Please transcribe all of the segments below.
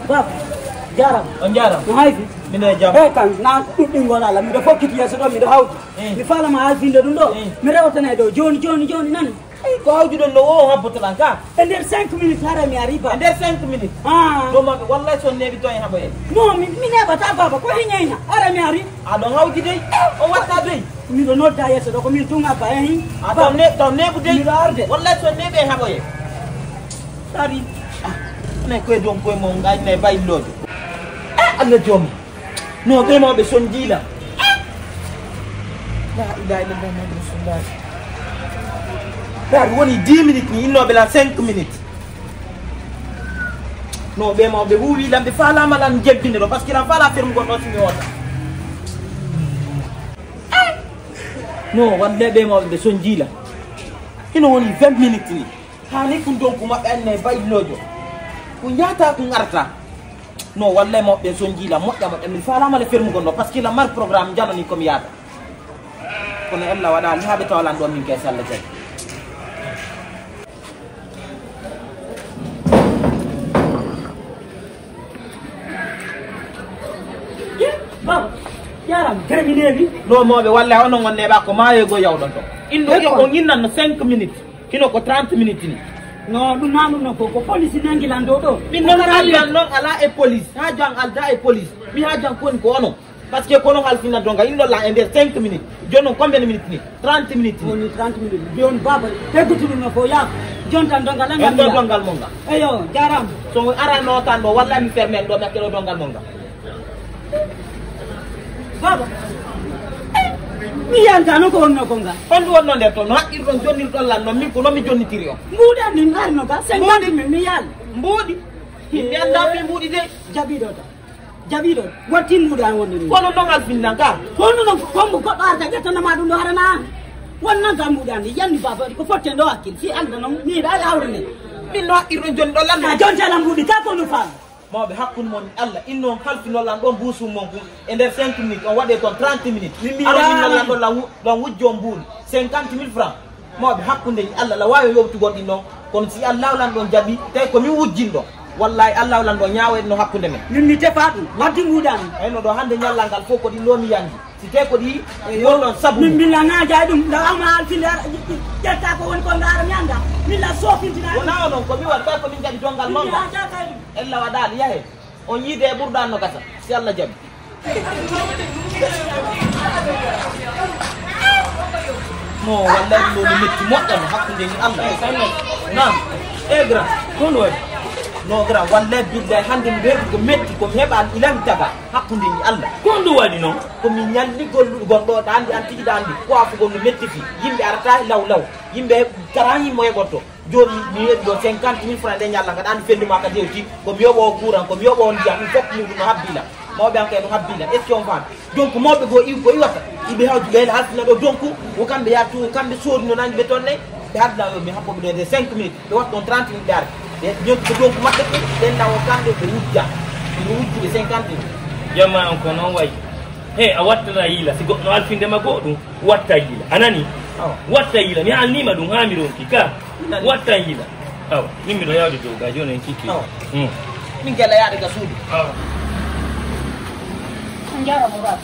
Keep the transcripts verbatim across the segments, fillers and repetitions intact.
Baba, jarama. On jarama. No hayfi? Mino e jam. Ɓe kan, na ɗuɗɗingol Allah. Miɗo fokkiti yeeso ɗo, miɗo hawti. Eh. Mi faalama halfinde ɗum ɗo. Eh. Mi rewtana e dow. Joni, joni, joni, nani? Ey, ko hawjuɗon ɗo o habbotoɗan ka? E nder cinq minutes, hara mi ari, baba. E nder cinq minutes? Ah. Ɗo maɓɓe, wallahi, so on neeɓi to en haɓoye. Non, mi, mi neeɓata, baba. Ko heñeyna? Hara mi ari. A ɗon hawji dey. O watta dey. Miɗo nodda yeeso ɗo, ko min tun abba, eh? A taw ne-, taw neeɓu dey. Miɗo arde. Wallahi, so neeɓi en haɓoye. Ari. Ah, ne koye don koye mo ngayne bayloojo. Eh, Allah jooma. No, ɓe mawɓe son jiila. La ilaha illallah Muhammadu Rasulullah. Ɗa woni dix minutes ni, innooɓe lan cinq minutes. No, ɓe mawɓe huuwi lan, ɓe faalaama lan jebbinde ɗo, parce que lan faala fermugol ɗo si mi hoota. No, wande ɓe mawɓe ɓe son jiila. Hino woni vingt minutes ni. Haa ni kun donku maɓɓe anne bayloojo. Kun yaata kun arta. No, wallahi mawɓe ɓen son jiila moƴƴa moƴƴa. Min faalaama le fermugol ɗo, parce que la mar programme janani ko mi yaata. Kono ella waɗaali haa ɓe tawa lan ɗo min kay, so Allah jaɓi. Baba, jarama, terminé bi. No, mawɓe, wallahi onon on neeɓa ko maayoygo yawɗon to. Inno on innanno cinq minutes. Hino ko trente minutes ni. No, ɗum na ɗum no ko, ko police nangi lan ɗo ɗo. Min noon allan noon ala e police. Haa jan alda e police. Mi haa jan koni ko onon. Parce que kono halfina donga inɗo lan e nder cinq minutes. Jooni noon combien de minutes ni? Trente minutes ni. Woni trente minutes. Jooni baba, teggutu ɗum no fof yaa. Jooni tan dongal lan. En ɗo dongal mon nga. Eyo, jarama. So arano tan ɗo, walla mi ferme en ɗo, mi hakkilo dongal mon nga. Baba, mi yalta noon ko wonno ko nga. Honɗum wonno nder toon? No haqqirɗon jonnirɗon lan noon, min ko noon mi jonnitiri on. Mbuuɗan min arno ka, cinquante mille mi yaal. Mbuuɗi? Yimɓe anndaa fii mbuuɗi de. Jaɓiɗo ta. Jaɓiɗo. Watti mbuuɗan wonde ni. Kono noon halfinnan ka. Kono noon ko hombo goɗɗo arta ƴettanama ɗum ɗo harana an. Wonnan ka mbuuɗan ni. Yanni baba ko fotten ɗo hakkil. Fii annda noon, mi yiɗa awre nde. Min no haqqirɗon jonni ɗo lan. Na jonte lan mbuuɗi ka ko no faam. Mawɓe hakkunde mon e Allah, inno on halfinol lan ɗon buusum mon kun e nder cinq minutes, on waɗe toon trente minutes. Min mi aron min yaani. Lan ɗon lan wu-, lan wujjo on mbuuli cinquante mille francs. Mawɓe hakkunde e Allah, la waawi yowtugol ɗin ɗon, kono si Allah lan ɗon jaɓi, tawi ko min wujjinɗo. Wallahi Allah lan ɗon ñaawoyɗo hakkunde men. Min mi tefa ɗum, waddi mbuuɗan. Eyno ɗo hannde ñallal ngal fof ko ɗin ɗo mi yanji. Si tawi ko ɗi wonno sabu. Min mbilla ŋaaja e ɗum, nda ama halfinde ara, ƴetta ko woni ko ndaara mi annda. Min la soofintina ɗum. Wona o noon, ko mi waɗi, ɓay ko min jaɓi dongal mawgal. Ella waɗaali, yahe. On yiide e ɓurɗaan no gasa, si Allah jaɓi. No, wallahi, ɗum ɗo no metti moƴƴa no hakkunde ni Allah. Naam. E grand, ko ɗum waɗi? No grand, wallahi, billahi, hannde mi weeɓi ko metti, ko mi heɓaani ilam taga. Hakkunde ni Allah. Ko ɗum waɗi noon? Ko mi ñalligol gonɗo, ɗa anndi, an tigi ɗa anndi. Ko afugol no metti fii. Yimɓe arata e law law. Yimɓe kara himo heɓotto. Jooni mi weeɓi ɗo cinquante mille francs ɗe ñalla, kaɗa anndi fendu ma ka jewti. Ko mi yoɓo o courant, ko mi yoɓo o ndiyam, ɗum fof muɗum no habbila. Mawɓe an kay no habbila. Est-ce que on faami? Donc mawɓe goo iwi ko iwata. Iɓe hawti ɓe halfina ɗo donc. Ko kamɓe yahtu, kamɓe soodi no nangi ɓe toon ne. Ɓe haddina yo mi habbo ɓe ɗo e cinq minutes. Ɓe waɗi ɗon trente minutes ɓe ari. Ɓe ñotti ko donc maɓɓe ko ɓen nawo kamɓe ɓe wujja. Ɓe wujji ɓe cinquante minutes. Jamma on ko noon wayi. He, a wattata yiila. Si goɗɗo alfinde ma goɗɗum, watta yiila. A nani? Awa. Watta yiila. Mi haalnii ma ɗum haa mi ronki ka. Mi nani. Watta yiila. Awa. Min miɗo yaawde dow ga jooni en kikki. Awa. Hmm. Min gella yaade ga suudu. Awa. On njaarama, baba.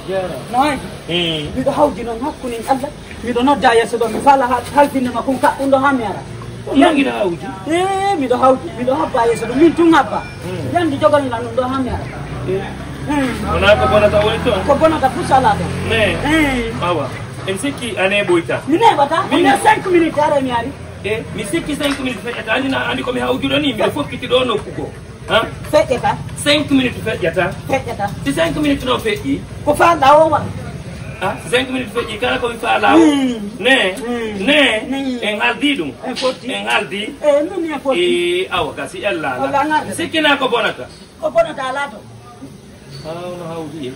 Jeera. No wayi? Hmm. Miɗo hawji noon hakkunde Allah. Miɗo nodda yeeso ɗo, mi faala ha-, halfinde ma kun kaɓɓundo ha mi ara. Ko nangi na hawji? Eh, miɗo hawji, miɗo habba yeeso ɗo, min tun habba. Hmm. Yandi jogal lan ɗum ɗo ha mi ara. Eh. Hmm. Wona ko bonata woni toon? Ko bonata fof sala ɗo. Ne? Eh. Awa. En sikki a neeɓoyta. Mi neeɓata? Min. Ko nder cinq minutes ara mi ari. Eh, mi sikki cinq minutes feƴƴata. Andi na, andi ko mi hawjuɗo ni, miɗo fokkiti ɗo nokku goo. Ha? Feƴƴata. Cinq minutes feƴƴata. Feƴƴata. Si cinq minutes noon feƴƴi? Ko faalɗa o waɗa. Ah, si cinq minutes feƴƴi, kala ko mi faalaa o. Hmm. Ne? Hmm. Ne? Hmm. En haaldi ɗum? En fotti. En haaldi? Eh, min en fotti. Eh, awa, gasi ella ala. Walla an arde. Sikkina ko bonata? Ko bonata alaa to. Ah, no hawti e.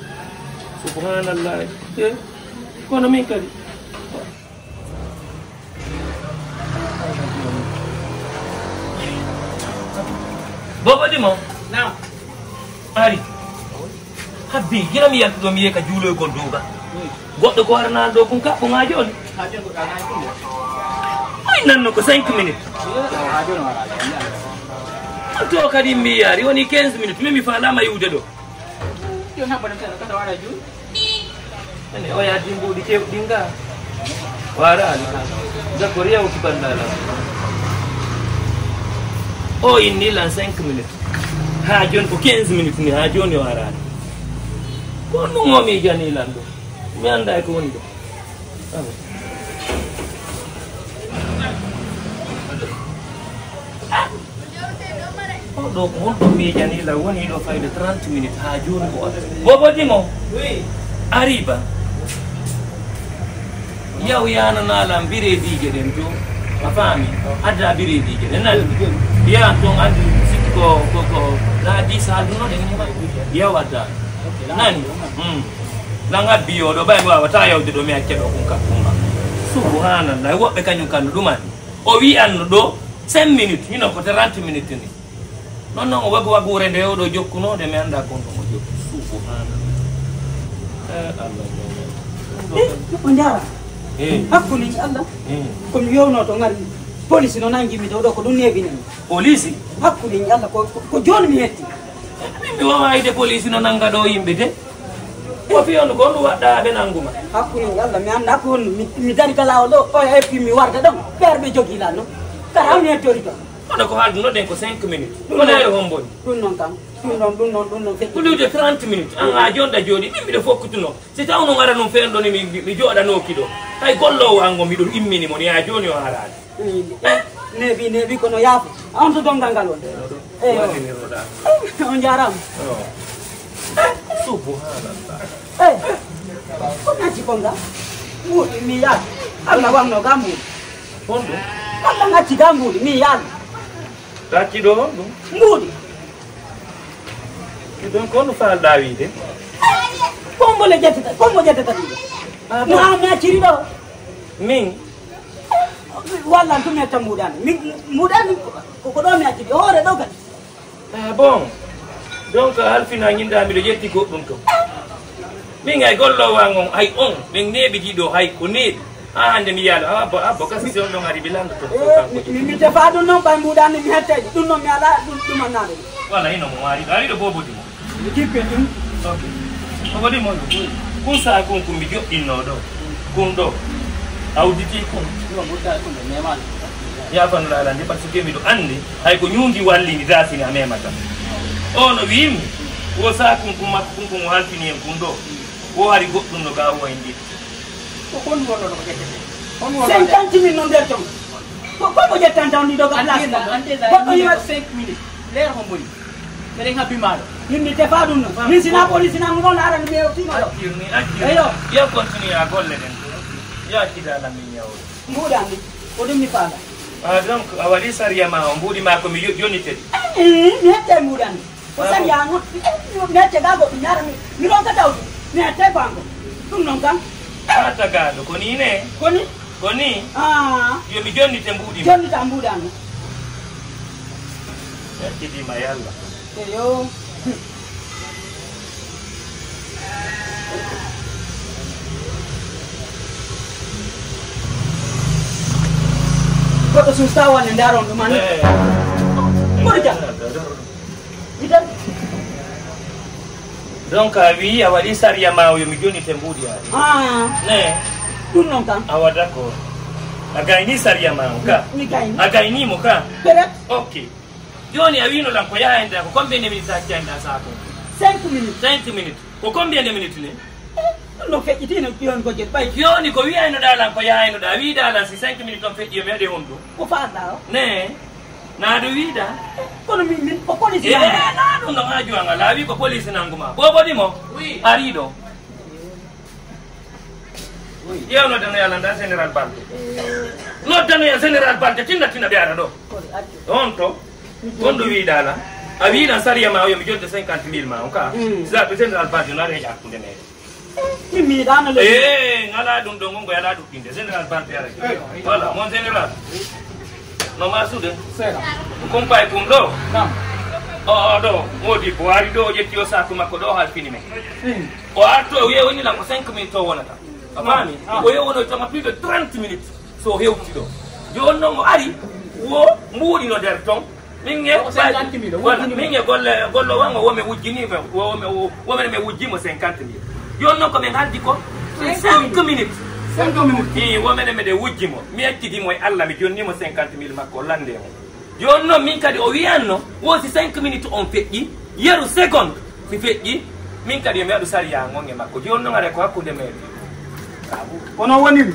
Subhanallah. Eh, kono min kadi. Bobo Dimo. Naam. Ari. Habbi, gila mi yaltu ɗo mi yehi ka juuloygol duuga. Goɗɗo ko waranaa ɗo kun kaɓɓo ŋaa jooni. Ay, nanno ko cinq minutes. Awa, haa jooni wara. To kadi mi yaari woni quinze minutes, min mi faalaama yiwde ɗo. Yo haɓɓo tan kala waɗa juul. Ene o yaadi mbuuɗi kewɗi nga. Waaraani. D'accord, yawti banndaala. O inni lan cinq minutes. Haa jooni ko quinze minutes ni, haa jooni o araani. Ko ɗum o miijani lan ɗo. Mi anndaa e ko woni ɗo. Oɗo ko honɗo miijani la woni ɗo fayde trente minutes haa jooni ko waɗa. Bobo Dimo. Oui. Ariba. Yaw yaananaa lan bireediije ɗen to. A faami? Adda bireediije ɗen nani. Yahan toon addi sikki ko, ko, ko la dix haalduno ɗen. Yaw adda. Nani? Hmm. Lan abbi yo ɗo ɓay mi waawataa yawde ɗo mi acca ɗo kun ka kuma. Subhanallah. Woɓɓe kañum kan no ɗumani. O wi'anno ɗo cinq minutes, hino ko trente minutes ni. Non, non, o wagu waguure nde o ɗo jokkuno, nde mi anndaa kon ɗum o jokki. Subhanallah. Eh, Allah, Allah. Eh, o njaara. Eh. Hakkunde Allah. Eh. Ko mi yewno to ngari police no nangi mi to ɗo ko ɗum neebi nen. Police? Hakkunde Allah ko, ko, ko jooni mi hetti. Min mi wawa ide police no nanga ɗo yimɓe de. Ko fiyonu ko ɗum waɗɗa ɓe nanguma. Hakkunde Allah mi anndaa ko honno mi, mi dari ka laawol ɗo, o eppi mi warda ɗon. Ɓeer ɓe jogi lan no. Kara hawni hettori to. Kono ko haaldunoɗen ko cinq minutes. Ɗum kono non. Ere homboni? Ɗum non kam. Ɗum non, ɗum non, ɗum non feƴƴi. Ko luude trente minutes. An haa jonɗa jooɗi. Min miɗo fokkutuno. Si tawno ngara ɗum feen ɗon mi, mi, mi jooɗanooki ɗo. Hay golloowo an ngo miɗo immini mo ni haa jooni o haraani. Mm. Eh, neeɓi, neeɓi kono yaafo. A on to donngal ngal on. Eyo. Waɗinirɗa. On njaaraama. Oh. Subhanallah. Eh. Ko natti kon ga? Mbuuɗi mi yaal. Allah wanno ga mbuuɗi. Honɗum? Allah natti ga mbuuɗi mi yaal. Gacci ɗo honɗum? Mbuuɗi. Ɗum ko no faalɗa wiide? Ko mbo le ƴettata, ko mbo ƴettata ɗum? Ah, bon. No a nacciri ɗo? Min? Wallan tun mi yetta mbuuɗani. Mi, mbuuɗani ko, ko ɗo mi acciri. Hoore ɗo kadi. Ah, bon. Donc, a halfina ñinda miɗo ƴetti goɗɗum to. Min ay gollowa ngon, ay on, min neeɓi ɗiɗo, hay ko neeɓi. Haa hannde mi yaalo, abbo, abbo, kasi si on ɗon ari, mi lanndo toon. Eh, fof kanko mi, mi, mi tefa ɗum noon, ɓay mbuuɗani mi hettayde. Ɗum noon mi alaa, ɗum, ɗum annaade. Wala, hino mo ari, ari ɗo boobodi mo. Mi kippe ɗum. Ok. Boobodi mo. Kun saa kun, kun mi joɗɗinno ɗo. Kun ɗo. Awditi kun. Ɗum ɓurta kun ɗo, memaani. Yaafano laalande, parce que miɗo anndi, hay ko ñuundi wallini daasini a memata. O no wiimi, wo saa kun, kun makko kun, kun o halfini en kun ɗo. Wo hari goɗɗum no ga o en ɗiɗi. Ko kon wonno ko ƴettete? Kon wonno cinquante mille no nder ton. Ko, ko mo ƴettan tan ɗiɗo ka place. Antena, antena, goɗɗo yiwa cinq minutes. Leer ko mboni. Mbeɗen habbi maaɗo. Min mi tefa ɗum no. Min sina police nan noon arani mi hewtima ɗo. Accir ni, accir. Eyo. Yo continue a golle ɗen. Yo accida la min ñawol. Mbuuɗan ni. Ko ɗum mi faala. Ah, donc, a waɗi sariya ma o mbuuɗi ma ko mi yo-, yonitiri. Eh, mi hette mbuuɗan ni. Ko sariya noon, mi accata goɗɗum, mi ara mi, mi ronka tawde, mi accay banko. Ɗum noon kam. A tagaaɗo, ko nii ne? Ko ni? Ko ni? Ah. Yo mi jonnite mbuuɗi ma. Jonnita mbuuɗi am. Yettidiima yalla. Eyo. Goɗɗo suusta wonde ndaron ɗum an. Eh. Ɓuri jam. Idan. Donc, a wi a waɗi sariya ma o yo mi jonnite mbuuɗi a. Ah. Ne. Ɗum noon kam. Awa, d'accord. A gayni sariya ma o ka? Mi gayni. A gayni mo ka? Peut-être. Ok. Jooni a wino lan ko yaha en da ko combien de minutes a acca en da saako? Cinq minutes. Cinq minutes. Ko combien de minutes ne? Eh, ɗum no feƴƴiti no ƴon ko jet ɓay. Jooni ko wiyayno ɗa lan ko yahayno ɗa, a wi ɗa lan si cinq minutes on feƴƴi yo mi waɗe honɗum? Ko faanɗa o? Ne. Naa ɗum wiida? Kono min, min ko police. Eh, nanguma. Naa ɗum ɗon haa jooni a laawi ko police nanguma. Boobodi mo? Oui. Ari ɗo. Oui. Yew noddanoya lan da Général Balde. Noddanoya Général Balde, tinna, tinna ɓe ara ɗo. On to? Gonɗo wiida lan. A wiida sariya ma o yo mi jodde cinquante mille ma on ka. Mm. Sa ɓe Général Balde na reja hakkunde meɗen. Timmiɗano le. Eh, ngala ɗum ɗo ngongo yala ɗuɗɗinde. Général Balde ara. Voilà, mon général. No masude. Sera. Kumpay kum ɗo. Nam. O, o ɗo. Modi ko wari ɗo, o ƴetti o saku makko ɗo, halfini men. Mm. O arto, o yewi ni lan ko cinq minutes o wonata. A faami? Ah. O yewono tama plus de trente minutes. So hewti ɗo. Jooni noon o ari, wo mbuuɗi no nder ton. Min e cinquante mille, voilà, min e golle, golle wango wo mi wujjini mo, wo mi, wo mi wujji mo cinquante mille. Jooni noon ko min haldi ko cinq minutes. Cinq minutes. Ii, wo menen miɗen wujji mo. Mi ettidi mo e Allah, mi jonni mo cinquante mille makko, o lande mo. Jooni noon min kadi o wiyanno, wo si cinq minutes on feƴƴi, yeru seconde si feƴƴi, min kadi yo mi waɗu sariya ngon e makko. Jooni noon aray ko hakkunde men. Kono woniri.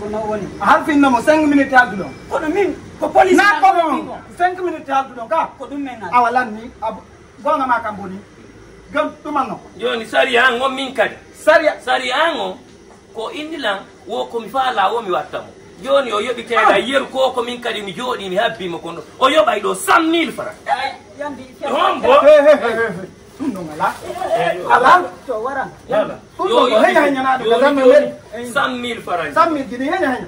Kono woni. A halfinno mo cinq minutes halduɗon. Kono min ko police. Na ko non. Cinq minutes halduɗon ka. Ko ɗum men ngal. Awa lanni. Goonga ma kam boni. Gam ɗuman non. Jooni sariya an on min kadi. Sariya. Sariya an on ko inni lan wo ko mi faala wo mi watta mo. Jooni o yoɓi keeda yeru ko ko min kadi mi jooɗi mi habbi mo kono o yoɓay ɗo cent mille francs. Yandi. Hombo. He, he, he, he, he. Ɗum non ala. Ala. To waran. Yala. Ɗum ɗo ko heña heñanaaɗo ka zamme meri. Cent mille francs. Cent mille gini heña heña.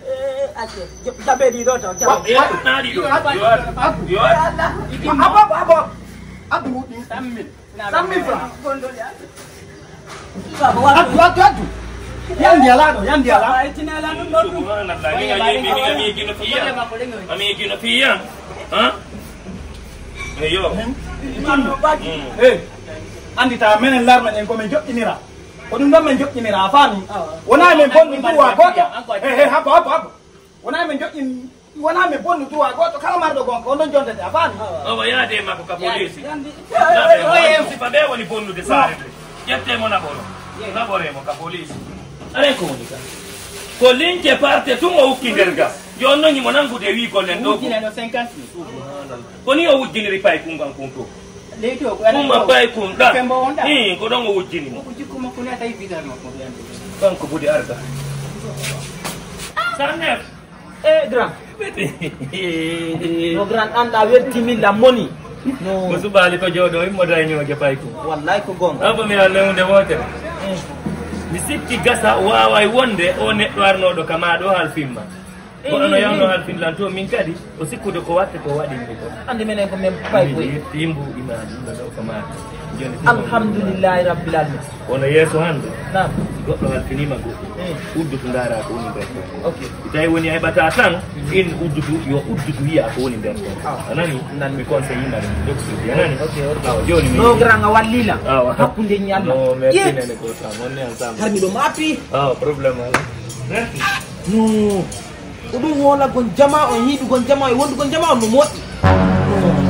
Jaɓe ɗiɗo to. Jaɓe. Naɗi ɗo. Yo addu. Yo addu. Abo, abo, abo. Addu ɗi. Cent mille. Cent mille francs. Addu, addu, addu. Yandi ala ɗo, yandi ala. Subhanallah. Ni a yimi ni a miiji no fiya. A miiji no fiya. Ha? Eyo. Andi ta menen larme ɗen ko min joɗɗinira. Ko ɗum ɗon min joɗɗinira, a faami? Wonaa min bonnu duwa goɗɗo. He, he, habbo, habbo, habbo. Wonaa min joɗɗin, wonaa min bonnu duwa goɗɗo. Kala marɗo gonka, on ɗon jondete, a faami? Omo yaade makko ka poliisi. Naɓe mo, sifa ɓe woni bonnude saare nde. Ƴette mo naɓoro. Naɓore mo ka poliisi. Aren ko woni ka? Ko lince parte tun o ukki nder ga. Yo on non himo nangude wi gollen ɗo. Wujjina ɗo cinquante mille. Ko ni o wujjiniri pay kungan kun to. Leydi o ko Kumba pay kun ɗa. Kembo on ɗa. Ii, ko ɗon o wujjini mo. Ko jikku makko ne tawi bizar makko. Kanko budi arda. Sanef. Eh, grand. No grand an ɗa weltimi la moni. No. Mo suɓaali ko jooɗo immo day ñooje pay kun. Wallahi ko gonga. Abo mi alle hunde wootere. Mi sikki gasa waaway wonde o neɗɗo arnooɗo ka maa ɗo halfimma. Kono no yawno halfin lan to min kadi o sikkude ko watte ko waɗi mi ko. Andi menen ko men pay koy. Timbu imani ɗo ɗo ko ma. Joni timbu. Alhamdulillahi rabbil alamin. Kono yeeso hande. Naam. Goɗɗo halfinima goɗɗo. Uddutu ndaara ko woni nder. Ok. Tawi woni a heɓata tan in uddutu yo uddutu yiya ko woni nder. A nani? Nan mi conseil yima ɗum docteur a nani? Ok, ok. Awa joni mi. No grand a wallila. Awa. Hakkunde ñi Allah. No merci nene ko tan on ne ensemble. Har mi ɗo mapi. Awa problème ala. Merci. No. Ko ɗum hoolagol jama on, yiɗugol jama e wondugol jama on no moƴƴi. No.